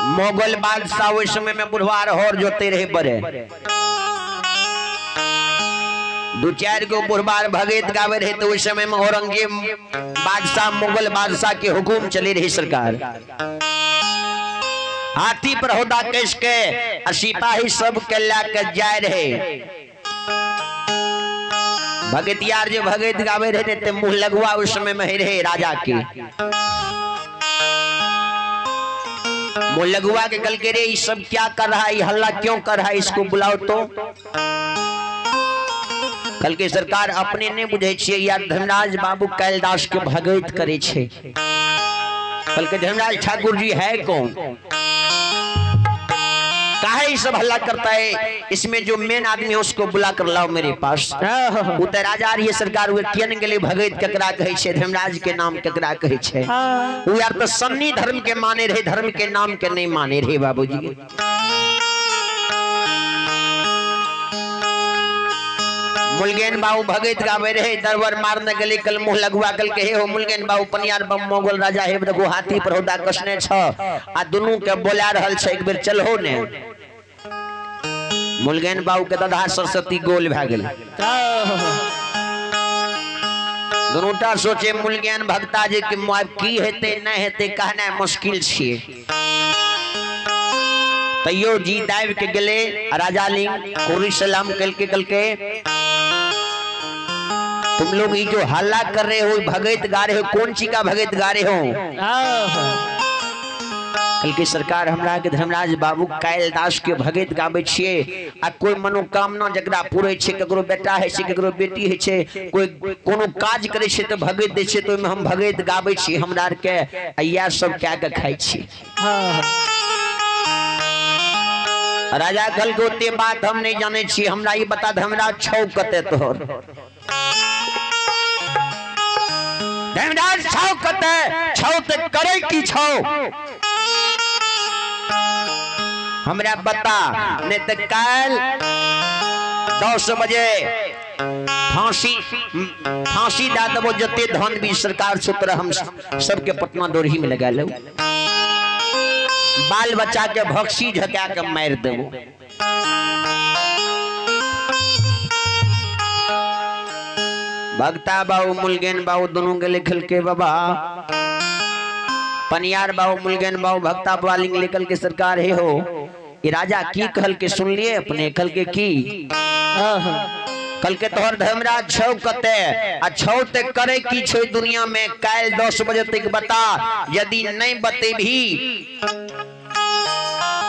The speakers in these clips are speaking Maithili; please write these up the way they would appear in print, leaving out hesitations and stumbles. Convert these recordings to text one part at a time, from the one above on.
मुगल बादशाह ओहि समय में बुढ़वार हर जोते रहे बड़े दू चार गो बुढ़वार भगत गावे रहे तो उस समय में औरंगजेब बादशाह मुगल बादशाह के हुकुम चले रही सरकार। हाथी पर होदा कस के आ सिपाही सब के ला के जाए रहे। भगतियार जो भगत गावे रहे ते मुंह लगुआ उस समय में रहे राजा के। मुंह लगुआ के कल के रे ये सब क्या कर रहा है, ये हल्ला क्यों कर रहा है, इसको बुलाओ। तो कल के सरकार अपने नहीं बुझे छियै यार धर्मराज बाबू कैलदास के भगत करे छे। कल के धर्मराज ठाकुर जी है कौन, काहे सब हल्ला करता है, इसमें जो मेन आदमी है उसको बुला कर लाओ मेरे पास। उतर राजा ये सरकार हुए कियन गेले भगत ककरा कहै छे, धर्मराज के नाम ककरा कहै छे। उ यार तो सन्नी धर्म के माने रहे, धर्म के नाम के नहीं माने रहे बाबूजी। मुलगेन बाबू भगत गावे रहे, दरबार मारने गले कल मुंह लगुआ कल के हे हो मुलगेन बाबू पनियार बम मोगल राजा हे देखो हाथी पर होदा कसने छ आ दुनू के बोला रहल छ एक बेर चलहो ने। मुलगेन बाबू के दादा सरस्वती गोल भए गेल। दुनूटा सोचे मुलगेन भक्ता जे कि की हेते न हेते कहना मुश्किल छिए। तैयो जी दाबि के गेले राजा लिंग कोरी सलाम कल के तुम लोग ये जो हल्ला कर रहे हो भगत गा रहे हो, कौन ची का भगत गा रहे हो। कल के सरकार हमरा के धर्मराज बाबू कैलदास के भगत गावे छिए आ कोई मनोकामना जकरा पूरे छे, ककरो बेटा है छे, ककरो बेटी है छे, कोई कोनो काज करे छे तो भगत दे छे, तो ओहिमे हम भगत गावे छी हमरा के आ इएह सब क्या के खाइ छी। राजा कल के ओते बात हम नहीं जाने छी, हमरा ई बता धर्मराज छौ कते तोहर, धर्मराज छौ कते छौ ते करे की छौ हमरा बता, नहीं तो काल 10 बजे फांसी फांसी दा देबो जते धन भी सरकार से तोरा हम सबके पटना दोरही में लगा लो, बाल बच्चा के भक्सी झका के मार देबो। भक्ता बाबू मुलगेन बाबू दोनों के लिखल के बाबा पनियार बाबू मुलगेन बाबू भक्ता बालिंग लिखल के सरकार हे हो ये राजा की कहल के सुन लिए अपने कल के की कल के तोहर धर्मराज छौ कते आ छौ ते करे की छो दुनिया में, काल 10 बजे तक बता, यदि नहीं बतेबी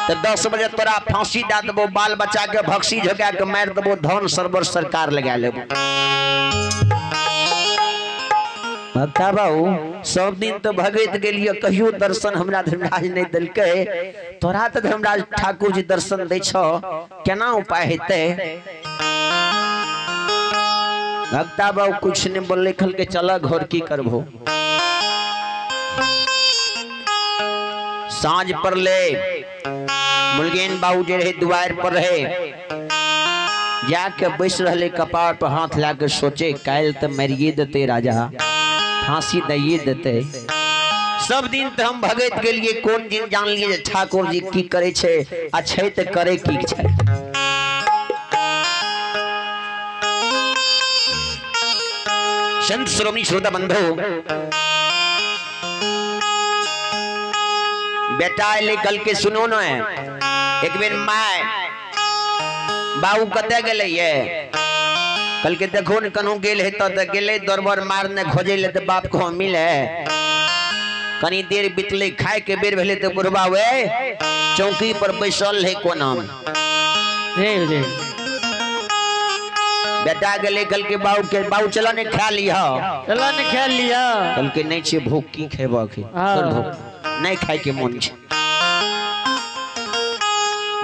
तो 10 बजे तोरा फांसी दा देबो, बाल बच्चा के भक्सी झोका के मार देबो, धन सरवर सरकार लगा लेबो। भक्ता बाबू सब दिन तो भगत गेलियो कहियो दर्शन हमरा धर्मराज नहीं दिलकै, तोरा तो धर्मराज ठाकुर जी दर्शन दै छौ, केना उपाय हेतै। भक्ता बाबू कुछ नहीं बोलले, खल के चल घर की करबो। साँझ पर ले मुलगेन बाबू जे रहे दुआर पर रहे जाके बैस रहले, कपार पर हाथ ला के सोचे काल्हि तो मरिए देते राजा, फांसी दैये देते। सब दिन तो हम भगत गेलिए, कोन दिन जान लिए ठाकुर जी की करे छे आ छे ते करे की छे। संत श्रोमणी श्रोता बंधु बेटा अले कल के सुनो न एक बेर my बाबू कते गेले ये कल के देखो न कन्हू गेल है तो गेले दरबार मारने खोजे ले तो बाप को मिले। कनी देर बितले खाए के बेर भेले तो बुढ़बा वे चौकी पर बैसल है कोना में। बेटा गेले कल के बाबू के बाबू चला ने खा लिया, चला ने खा लिया। कल के नहीं छे भूख की खेबा के भूख नहीं खाए के मन छे।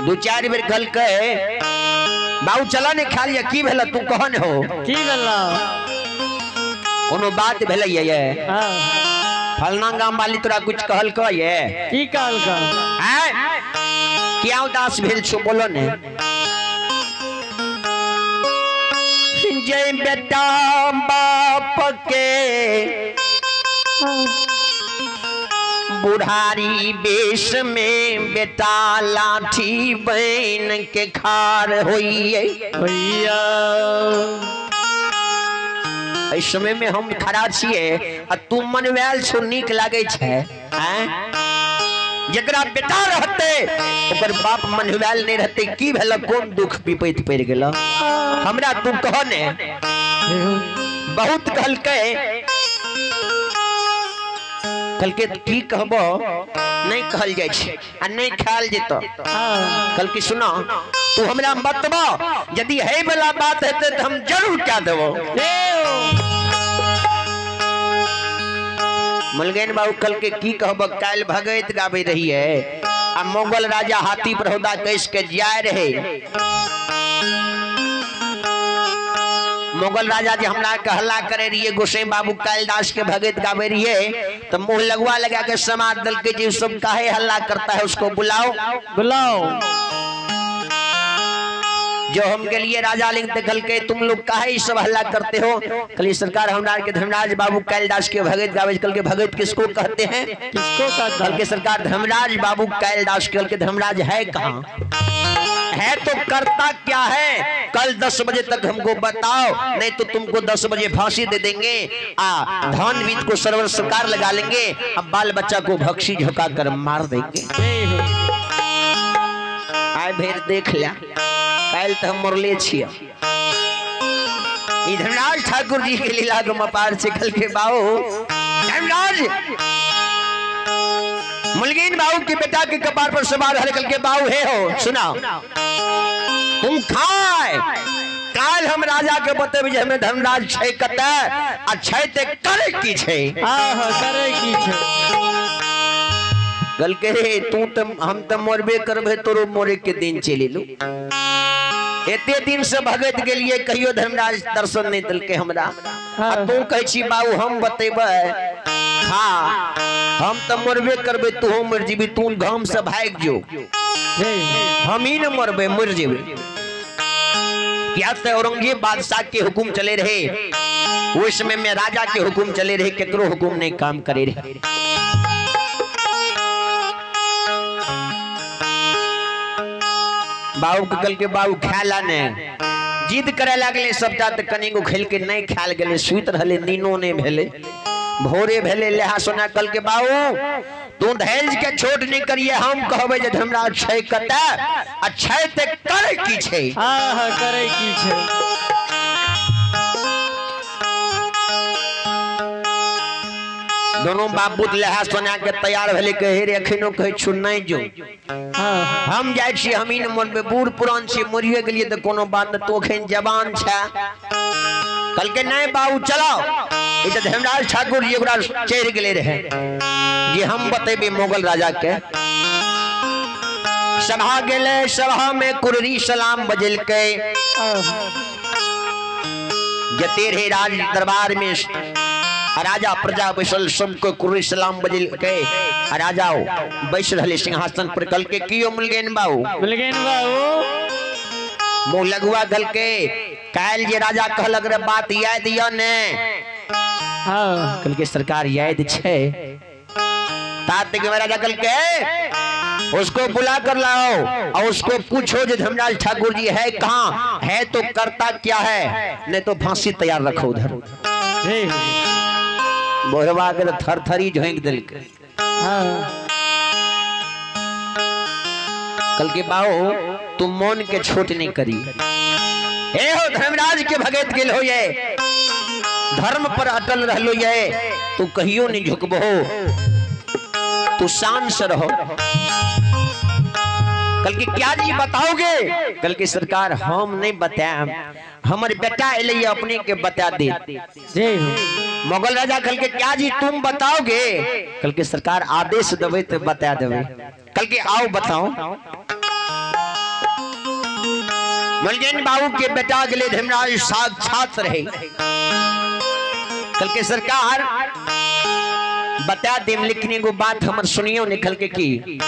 दू चार बेर कल के बाबू चला ने खा लिया, की भेला तू कहन हो की भेला कोनो बात भेलै ये फलना गाम वाली तोरा कुछ कहल क ये की कहल क हैं क्या उदास भेल छो बोलो ने। जय बेटा बाप के बुढ़ारी बेश में बेटा लाठी बन के खार होइए भैया। एहि समय में हम खड़ा छियै आ तू मनवायल छौ, नीक लागै छै? जकरा बेटा रहते ओकर बाप मनवायल नहीं रहते, की भेल? कोन दुख विपैत पड़ि गेल हमरा? तू कह ने। बहुत कहलकै, कहलकै की कहबो, नहीं कहल जाइ छै आ नहीं खायल जेतो। कहलकै सुनो, तू हमरा बतबो, यदि है वाला बात हेतै तऽ हम जरूर कह देबो। मुलगेन बाबू कहलकै की कहबो, काल्हि भगैत गाबै रहियै आ मुगल राजा हाथी पर हौदा कस के जाय रहे। मुगल राजा जे हमरा के हल्ला करे रहिए, गोसाई बाबू कालिदास के भगत गावे रहिए, तो मुंह लगवा लगा के समाज दल के जी सब काहे हल्ला करता है, उसको बुलाओ बुलाओ। जो हम के लिए राजा लिंग देखल के तुम लोग काहे सब हल्ला करते हो? कल सरकार हमरा के धर्मराज बाबू कालिदास के भगत गावे। कल के भगत किसको कहते हैं? किसको कहते? कल के सरकार धर्मराज बाबू कालिदास के। कल के धर्मराज है कहाँ? है तो करता क्या है? कल 10 बजे तक हमको बताओ, नहीं तो तुमको 10 बजे फांसी दे देंगे, आ धान बीज को सरवर सरकार लगा लेंगे, अब बाल बच्चा को भक्षी झुका कर मार देंगे। आए भेर देख लिया, काल्हि तो हम मरले छियै। धर्मराज ठाकुर जी के लीला के मपार से कल के बाबू धर्मराज मुलगिन बाबू के बेटा के कपार पर सवार हर कल के बाबू हे हो सुनाओ तुम खाए। काल हम राजा के बतेबे जे हमें धर्मराज छै कतऽ आ छै ते करे की छै? हां करे की छै? गल के रे तू त हम त मरबे करबे, तोरो मरे के दिन चलि एलौ। एते दिन से भगत गेलिए, कहियो धर्मराज दर्शन नहीं देलकै हमरा, आ तू कहै छी बाबू हम बतेबै। हाँ हम त मरबे करबे, तू मर जीबी, तू गाम से भागि जो, हम ही न मरबे, मर जेबे। क्या ते औरंगजेब बादशाह के हुकुम चले रहे उस समय में, राजा के हुकुम चले रहे, केकरो हुकुम नहीं काम करे रहे। बाबू के कल के बाबू खाला ने जिद करे लागले सबटा, त कनिगो खेल के नहीं खायल गेले, सुति रहले, नीनो नहीं भेले, भोरे भेले लेहा सोना। कल के बाबू तू धैर्य के छोट नहीं करिए, हम कहबे जे धर्मराज छै कतऽ आ छै ते करे की छै? हां हां करे की छै? दोनों बाबू लेहा सोना के तैयार भेले, कहे रे अखनो कहै छु नहीं जो, हम जाइ छी, हम ही न मरबे, बूढ़ पुरान छी, मरिए गेलिए तऽ कोनो बात न, तू अखन जवान छै। कल के नहीं बाबू चलाओ, ई तऽ धर्मराज ठाकुर जी ओकरा चढ़ि गेले रहे जे हम बतेबे मुगल राजा के। सभा गेले, सभा में कुररी सलाम बजेलकै, जते रहे राज दरबार में राजा प्रजा बैसल, सबको कुररी सलाम बजेलकै। राजा बैस रहले सिंहासन पर। कल के कियो मुलगेन बाबू? मुलगेन बाबू मुँह लगुआ गलके काल्हि जे राजा कहलक रे बात याद य ने? हाँ कल के सरकार याद छै। तात के राजा कल के उसको बुला कर लाओ और उसको पूछो जे धर्मराज ठाकुर जी है कहाँ, है तो करता क्या है, नहीं तो फांसी तैयार रखो उधर। बोहरवा के थरथरी झोंक देलकै। कल के बाबू तुम मन के छोट नहीं करी, हे हो धर्मराज के भगत गेल हो, ये धर्म पर अटल रहलो, ये तू कहियो नहीं झुकबो, तू शान से रहो। कल के क्या जी बताओगे? कल की सरकार हम नहीं बताएम, हमारे बेटा एलै अपने के बता दे। मुगल राजा कल के क्या जी तुम बताओगे? कल के सरकार आदेश देवे तो बता देवे। कल के आओ बताओ। मुलगेन बाबू के बेटा गेले धर्मराज साक्षात रहे। कल के सरकार बता देम, लेकिन एगो बात हमर सुनियो निकल के की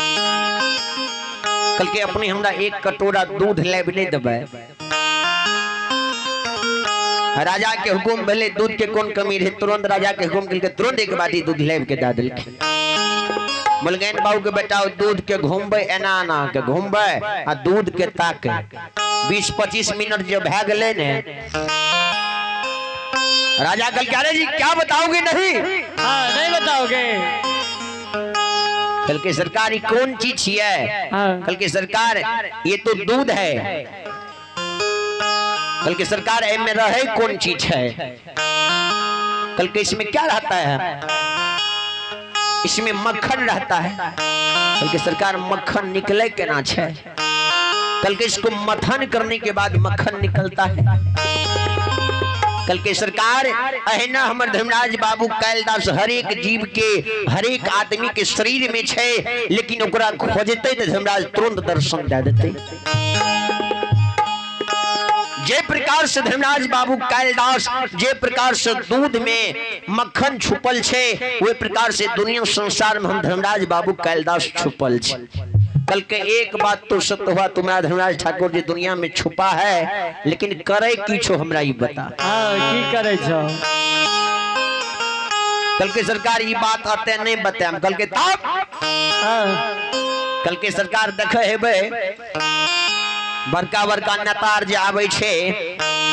कल के अपने हमरा एक कटोरा दूध लाबि नहीं देबै। राजा के हुकुम भेले, दूध के कोन कमी रहे, तुरंत राजा के हुकुम के तुरंत एक बाटी दूध लाबि के दऽ देलखिन। मुलगेन बाबू के बेटा दूध के घुमबै एना एना के घुमबै आ दूध के ताके 20-25 मिनट जब भए गेलै ने, राजा कल क्या जी क्या बताओगे नहीं? हाँ नहीं बताओगे। कल के सरकार ये कौन चीज है? कल के सरकार ये तो दूध है। कल के सरकार एमे रहे कौन चीज है? कल के इसमें क्या रहता है? इसमें मक्खन रहता है। कल के सरकार मक्खन निकले केना छै? कल के इसको मथन करने के बाद मक्खन निकलता है। कल के सरकार अहिना हमर धर्मराज बाबू कैलदास हरेक जीव के हरेक आदमी के शरीर में छै, लेकिन ओकरा खोजते तो धर्मराज तुरंत दर्शन दे देते। जे प्रकार से धर्मराज बाबू कैलदास जे प्रकार से दूध में मक्खन छुपल छै, वही प्रकार से दुनिया संसार में हम धर्मराज बाबू कैलदास छुपल छै। कल के एक बात तो सत्य हुआ, तुम्हारा धर्मराज ठाकुर जी दुनिया में छुपा है, लेकिन करे की छो हमरा ई बता। हाँ की करे छो? कल के सरकार ये बात आते नहीं बताम। कल के तब कल के सरकार देखे हेबे बड़का बड़का नेता जे आबै छै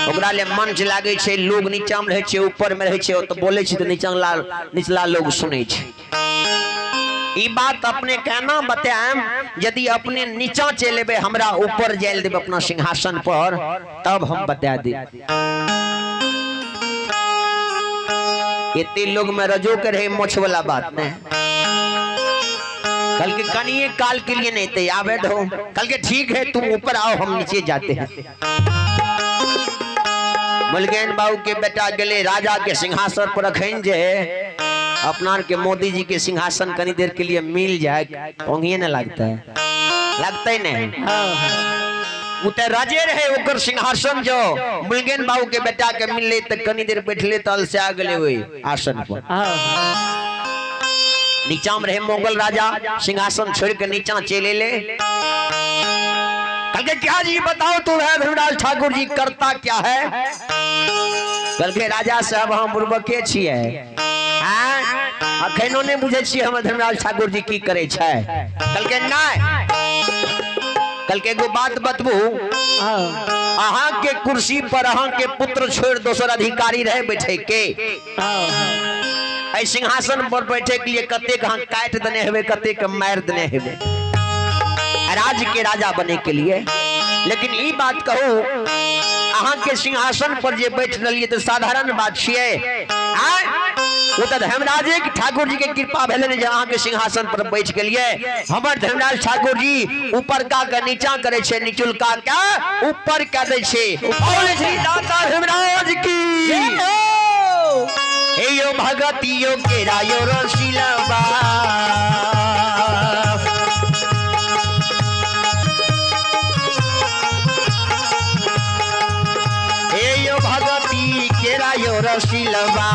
ओकरा ले मंच लागै छै, लोग नीचा में रहै छै ऊपर में रहै छै, तो बोलै छै तो नीचा निचला लोग सुनै छै। ई बात अपने केना बताएम? यदि अपने नीचा चलि एबै हमरा ऊपर जाय देबै अपना सिंहासन पर, तब हम बता देब। एते लोग में रजो के रहे मोछ वाला बात नहीं। कल के कनिए काल के लिए नहीं थे आवे दो। कल के ठीक है तुम ऊपर आओ हम नीचे जाते हैं। मुलगेन बाबू के बेटा गेले राजा के सिंहासन पर अखन जे अपना के मोदी जी के सिंहासन कनी देर के लिए मिल जाए ओंघिए न लगता है, लगता ही नहीं। उते राजे रहे ओकर सिंहासन जो मुलगेन बाबू के बेटा के मिलले त कनी देर बैठले तल से आ गेले ओई आसन पर। नीचा में रहे मुगल राजा, सिंहासन छोड़ के नीचा चले ले। कल के क्या जी बताओ तू है धर्मराज ठाकुर जी करता क्या है? कल के राजा साहब हम बुड़बके छियै, अखनो नहीं बुझे छियै हमर धर्मराज ठाकुर जी की करे छै। कल के नहीं, कल के एगो बात बतबू, अहाँ के कुर्सी पर अहाँ के पुत्र छोड़ दोसर अधिकारी रहे बैठे के, सिंहासन पर बैठे के लिए कतेक अहाँ काटि देने हेबै, कतेक मारि देने हेबै राज के राजा बने के लिए। लेकिन ई बात कहू अहाँ के सिंहासन पर जे बैठ रहिए तो साधारण बात छियै। वो तो धर्मराजे ठाकुर जी के कृपा भेलै जे अहाँ के सिंहासन पर बैठ गेलियै। हमर धर्मराज ठाकुर जी ऊपर का के नीचा करे छै, निचुलका के ऊपर कऽ दै छै। बोल श्री दाता धर्मराज की हे यो भगतियो के रायो रसिलबा। हे यो भगती के रायो रसिलबा।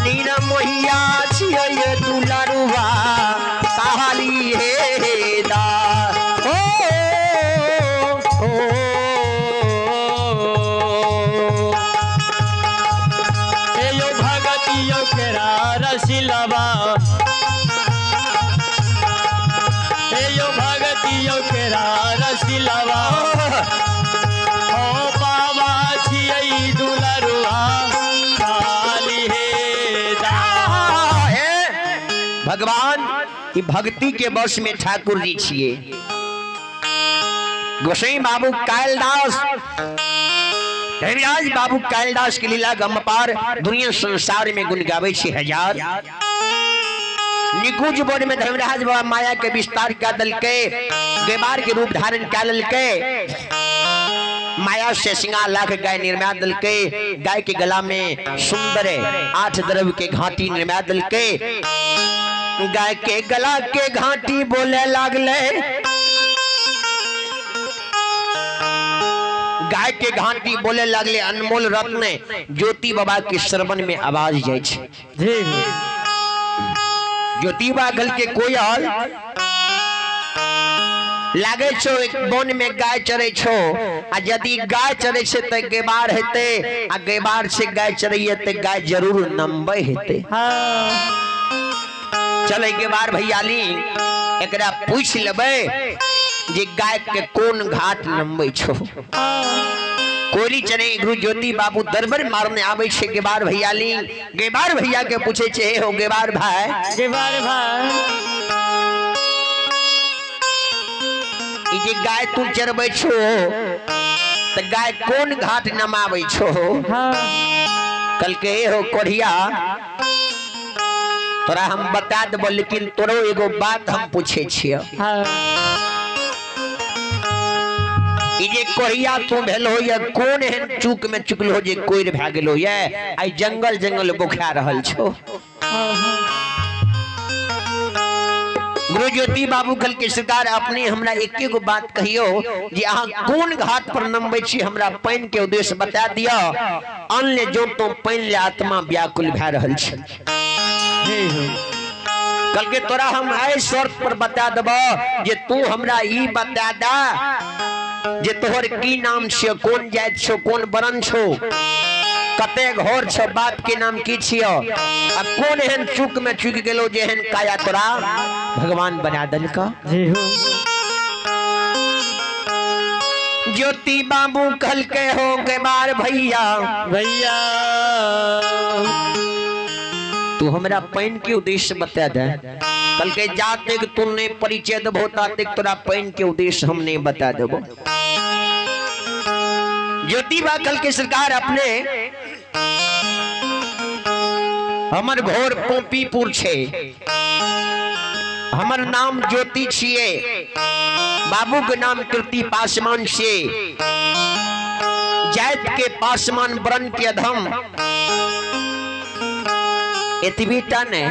नीर मोहिया छियै दुलारुआ कहाली हे दा। भगवान की भक्ति के वश में ठाकुर जी छिए। गोसाई बाबू कालदास धर्मराज बाबू कालदास के लीला गमपार दुनिया संसार में गुण गावे छे हजार। निकुंज वन में धर्मराज बाबा माया के विस्तार कर दलके, गेबार के रूप धारण कर ललके, माया से सिंगा लाख गाय निर्मा दलके, गाय के गला में सुंदर 8 द्रव्य के घाटी निर्मा दलके, गाय के गला के घाटी बोले लागले, गाय के घाटी बोले लागले। अनमोल रत्न ज्योति बाबा के श्रवण में आवाज जाय छै। ज्योति बाबा गल के कोयल लागे छो एक वन में गाय चरे छो आ यदि गाय चरे छे त गेबार हेते आ गेबार से गाय चरैये त गाय जरूर नंबे हेते। हाँ चले गेबार भैयाली एकरा पूछ लेबै जे गाय के कोन घाट नंबे छो। कोरी चने गुरु ज्योति बाबू दरबार मारने आवे छे गेबार भैयाली गेबार भैया के पूछे छे हे हो गेबार भाई गेबार भाई ई जे गाय तू चरबै छो त गाय कोन घाट नमाबै छो। हाँ कल के हे हो कोढ़िया तोरा हम बता देबो लेकिन तोरो एगो बात हम पूछे छियो। हाँ ई जे कोढ़िया तू भेल हो या कोन एहन चूक में चुकल हो जे कोइर भए गेलो या आई जंगल जंगल बोखा रहल छो। गुरु ज्योति बाबू कल के सरकार अपने हमरा एक एगो बात कहियो जे अहाँ कोन घाट पर नमबै छी हमरा पानि के उद्देश्य बता दियो अन्न ले जो तो पानि ले आत्मा व्याकुल भए रहल छै। कल के तोरा हम एहि शर्त पर बता देबो जे तू हमरा ई बता दा जे तोहर की नाम छियो कोन जाति छो कोन वर्ण छो कते घर छो बाप के नाम की छियो आ कोन एहन चूक में चूक गेलो जे एहन काया तोरा भगवान बना देलका। जी हो ज्योति बाबू कल के हो गेबार भैया भैया तू हमरा पानि के उद्देश्य बता दे। कल के जात एक तू नहीं परिचय देबो तात तोरा पानि के उद्देश्य हम नहीं बता देबो। ज्योति बा कल के सरकार अपने हमर घर पोपीपुर छे हमर नाम ज्योति छिए बाबू के नाम कीर्ति पासवान छे जात के पासवान वर्ण के अधम एतबी टा ने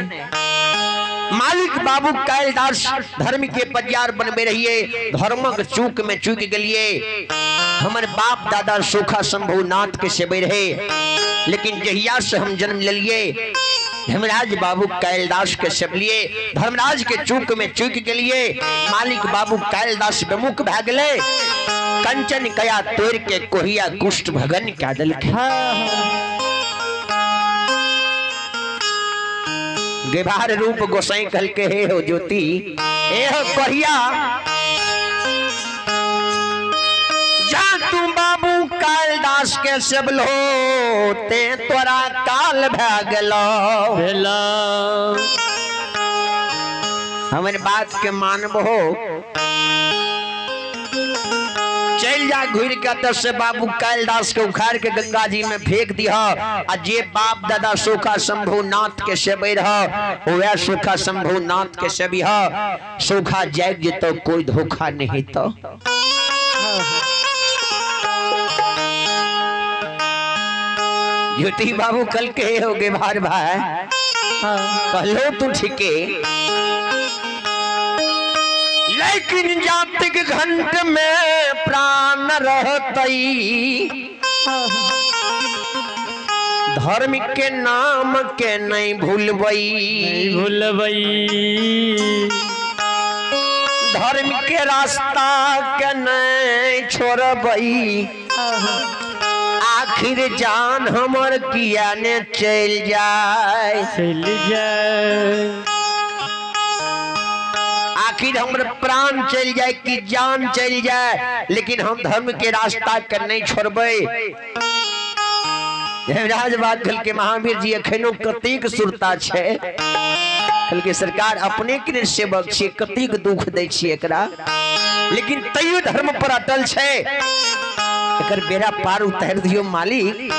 मालिक बाबू कैलदास धर्म के पजार बनबे रहिए धर्मक चूक में चूक गेलिए हमर बाप दादा सोखा शंभु नाथ के सेवे रहे लेकिन जहिया से हम जन्म लेलिए धर्मराज बाबू कैलदास के सेवलिए धर्मराज के चूक में चूक गेलिए मालिक बाबू कैलदास विमुख भए गेले कंचन कया तोड़ के कोहिया कुष्ठ भगन कह देलकै। गेभार रूप गोसाई कहल के हे हो ज्योति हे हो कोहिया जा तू बाबू कालदास के सेवलो ते तोरा काल भए गेलो भेला। हमर बात के मानबो चल जा घुर के अतर से बाबू कैलदास के उखाड़ के गंगा जी में फेंक दिह आ जे बाप दादा सोखा शंभु नाथ के सेबै रह वह सोखा शंभु नाथ के सेबिह सोखा जाग जेतो कोई धोखा नहीं तो। ज्योति बाबू कल के हो गे भार भाई कहलो तू ठीके लेकिन जातिक घंट में प्राण रहतई धर्म के नाम के नहीं भूलबई नहीं भूलबई धर्म के रास्ता के नहीं छोड़बई आखिर जान हमर किया ने चल जाए चल जाए आखिर हमर प्राण चल जाए कि जान चल जाए लेकिन हम धर्म के रास्ता के नहीं छोड़बै। धर्मराज बात कल के महावीर जी अखनो कतेक सुरता छे कल के सरकार अपने के सेवक छे कतेक दुख दै छी एकरा लेकिन तैयो धर्म पर अटल छे एकर बेड़ा पार उतार दियो मालिक।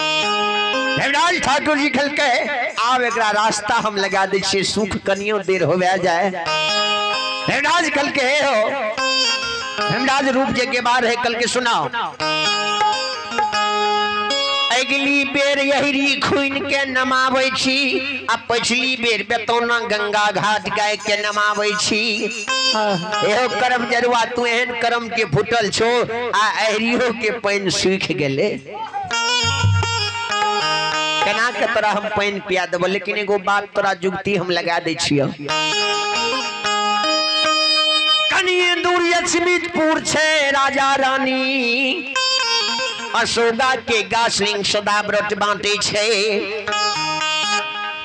धर्मराज ठाकुर जी कल के आब एकरा रास्ता हम लगा दै छियै सुख कनियो देर होवे जाए। हेमराज कल के हे हो हेमराज रूप जे के बार है कल के सुनाओ अगली बेर यही खुन के नमाबै छी आ पिछली बेर बेतौना गंगा घाट गाय के नमाबै छी। एहो करम जरुआ तू एहन करम के फुटल छो आ अहरियो के पानि सूखि गेले केना के तोरा हम पानि पिया देबो लेकिन एगो बात तोरा जुगती हम लगा दै छियो। कनिए दूर अछमितपुर छे राजा रानी अशोका के गाछलिंग सदा व्रत बांटे छे।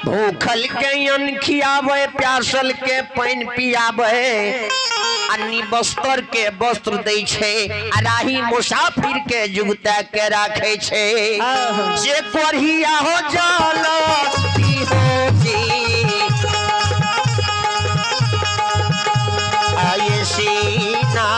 भूखल के अन्न खियावे, प्यासल के पानि पियावे, अन्नी वस्त्र के वस्त्र दै छे, आ राही मुसाफिर के जुगता के राखे छे। जे कोढ़िया हो जाला हो जी आये सीना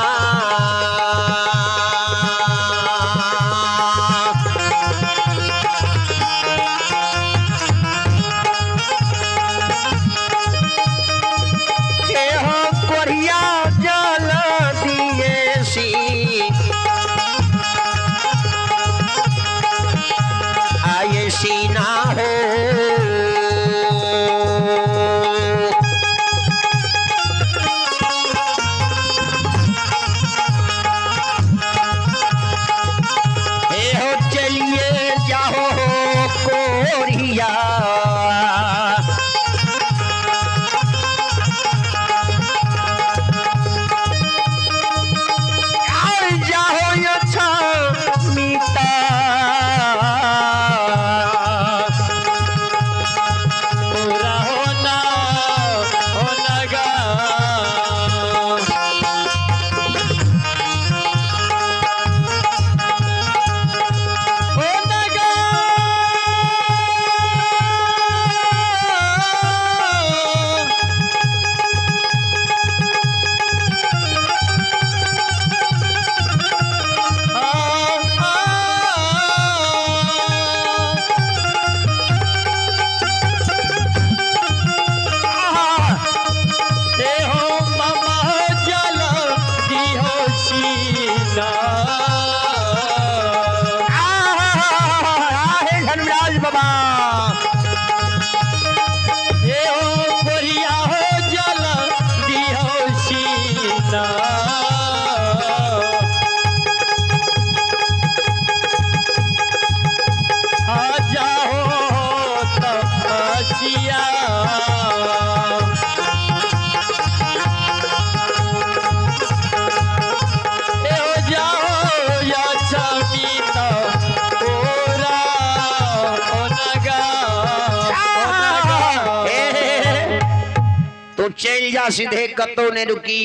चल जा सीधे कतो ने रुकी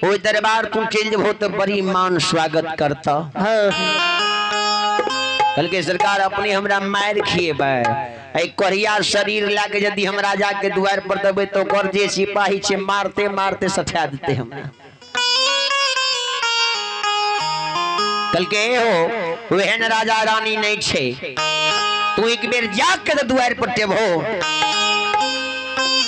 ओई दरबार तू चल जबो तो बड़ी मान स्वागत करता। कल के सरकार अपने हमरा मार खिएबै, ए कोरिया शरीर लाके यदि हम राजा के द्वार पर देबै तो ओकर जे सिपाही छे मारते मारते सठा देते हमरा। कल के हो वहन राजा रानी नहीं छे, तू एक बेर जाके द्वार पर टेबो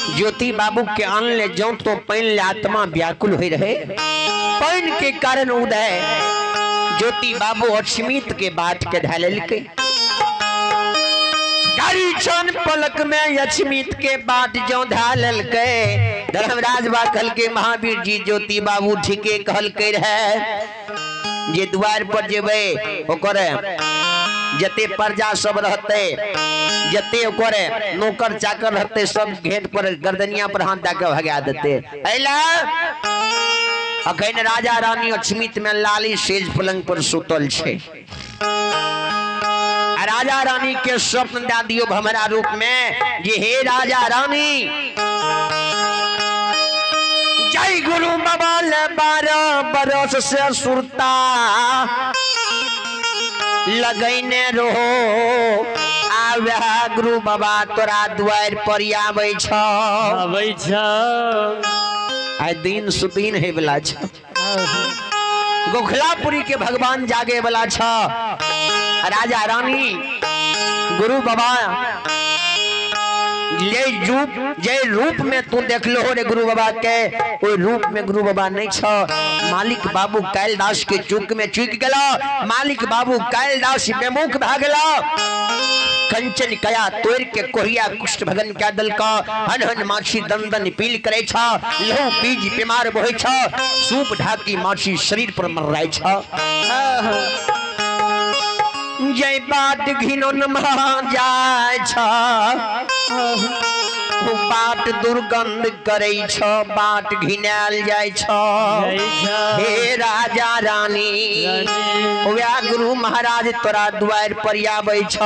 ज्योति बाबू के अन्न ले जाऊं तो पैन ले आत्मा व्याकुल हो रहे। पैन के कारण उदय ज्योति बाबू अक्षमित के बात के धैल के गाड़ी छन पलक में अक्षमित के बात जो धैल के धर्मराज बा कहल के महावीर जी ज्योति बाबू ठीके कहल के रहे जे द्वार पर जेबे ओकर जते प्रजा सब रहते जते ओकर नौकर चाकर रहते सब घेट पर गर्दनिया पर हाथ दे के भगा देते। अइला अखन राजा रानी अक्षमित में लाली सेज पलंग पर सुतल छे। राजा रानी के स्वप्न दे दियो भमरा रूप में जे हे राजा रानी जय गुरु बाबा ले 12 बरस से सुरता लगैने रहो आवे गुरु बाबा तोरा द्वार पर आबै छ आबै छ। आइ दिन सुदिन हे वाला छ, गोखलापुरी के भगवान जागे वाला छ। राजा रानी गुरु बाबा ले रूप जे रूप में तू देख लो रे गुरु बाबा के ओई रूप में गुरु बाबा नहीं छ। मालिक बाबू कैलदास के चूक में चूक गेला, मालिक बाबू कैलदास बेमुख भा गेला। कंचन कया तोड़ के कोहिया कुष्ठ भगन क्या दल का हन हन माछी दन दन पील करे छ, लहू पीज बीमार बहे छ, सूप ढाकी माछी शरीर पर मर रहे छ। जय बात घिनोन महा जाय छ बाट दुर्गंध करै छ, बाट घिनायल जाइ छ। हे राजा रानी, वएह गुरु महाराज तोरा दुआरि पर आबै छ।